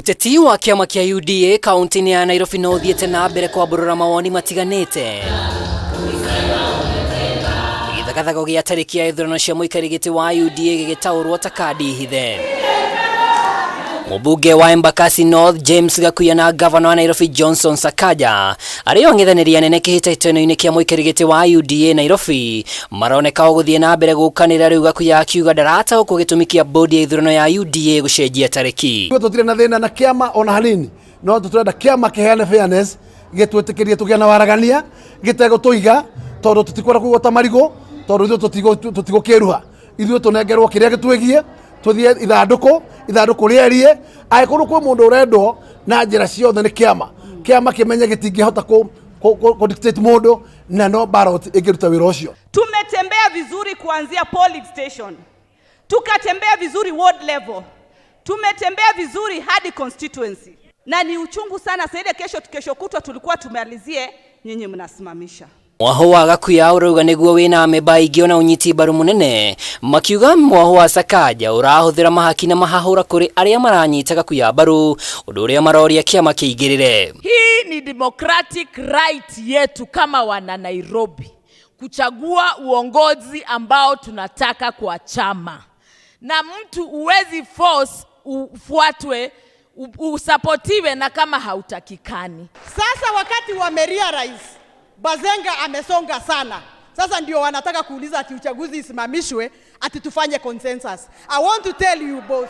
Ũteti wa kĩama kĩa UDA kaunti-inĩ ya Nairobi no ũthiĩte na mbere kwambũrũra mawoni matiganĩte. Gĩthagathago gĩa tarĩki ya ithurano cia mũikari gĩtĩ wa UDA gĩgĩtaũrwo ta kandi hithe. Mũmbunge wa Embakasi North James Gakuya na gavana wa Nairobi Johnson Sakaja arĩa ang'ethanĩri anene kĩhĩtahĩtano-inĩ kĩa mũikari gĩtĩ wa UDA Nairobi maroneka o gũthiĩ na mbere gũkanĩra rĩu Gakuya akiuga ndarataũkwo gĩtũmi kĩa bodi ya ithurano ya UDA gũcenjia tarĩki. Ithuĩ tũtirĩ na thĩna na kĩama ona hanini, no tũrenda kĩama kĩheane fairness, gĩtwĩtĩkĩrie tũgĩe na waragania, gĩtegũtũiga, tondũ tũtikwenda kũigwo ta marigũ, tondũ ithuĩ tũtigũkĩruha. Ithuĩ tũnengerwo kĩrĩa gĩtwĩgiĩ, tũthiĩ ithandũkũ, ithandũkũ rĩerie, angĩkorwo kwĩ mũndũ ũrendwo na njĩra ciothe nĩ kĩama, kĩama kĩmenye gĩtingĩhota kũ dictate mũndũ, na no ballot ĩngĩruta wĩra ũcio. Tumetembea vizuri kuanzia polling station, tukatembea vizuri ward level, tumetembea vizuri hadi constituency, na ni uchungu sana sasa ile kesho kutwa tulikuwa tumalizie, nyinyi mnasimamisha. Mwaho wa Gakuya ũrauga nĩguo wĩna amemba aingĩ ona ũnyiti mbaru mũnene, makiuga mwaho wa Sakaja ũrahũthĩra mahaki na mahahũra kũrĩ arĩa maranyita Gakuya mbaru, ũndũ ũrĩa maroria kĩama kĩingĩrĩre. Hii ni democratic right yetu kama wana Nairobi kuchagua uongozi ambao tunataka kwa chama, na mtu uwezi force ufuatwe, usapotiwe na kama hautakikani. Sasa wakati wamerealize Bazenga amesonga sana, sasa ndio wanataka kuuliza ati uchaguzi isimamishwe, ati tufanye consensus. I want to tell you boss,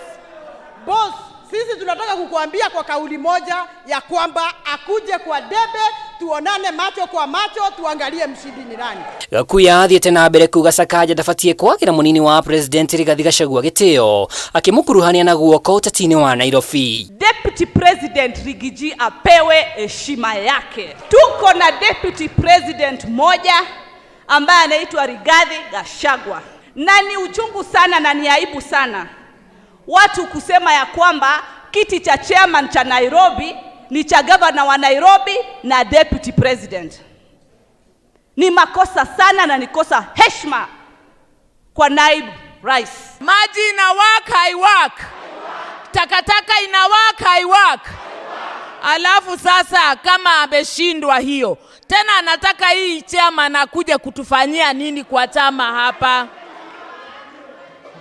boss, sisi tunataka kukuambia kwa kauli moja ya kwamba akuje kwa debe, tuonane macho kwa macho, tuangalie mshindi ni nani. Gakuya athiĩte na mbere kuga Sakaja ndabatiĩ kwagĩra mũnini wa president Rigathi Gachagua gĩtĩo, akĩmũkuruhania na guoko ũteti-inĩ wa Nairobi. Deputy President Rigiji apewe heshima yake. Tuko na Deputy President moja ambaye anaitwa Rigathi Gachagua, na ni uchungu sana na ni aibu sana watu kusema ya kwamba kiti cha chairman cha Nairobi ni cha governor wa Nairobi na deputy president. Ni makosa sana na ni kosa heshima kwa naibu rais. Maji ina work, haiwork. Takataka ina work, haiwork. Alafu sasa kama ameshindwa hiyo, tena anataka hii chairman akuje kutufanyia nini kwa chama hapa?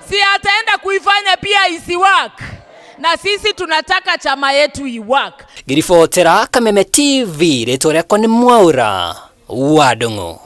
Si ataenda kuifanya pia isiwork? Na sisi tunataka chama yetu iwork. Ngiribotera Kameme TV, rĩtwa rĩakwa nĩ Mwaura wa Ndung'u.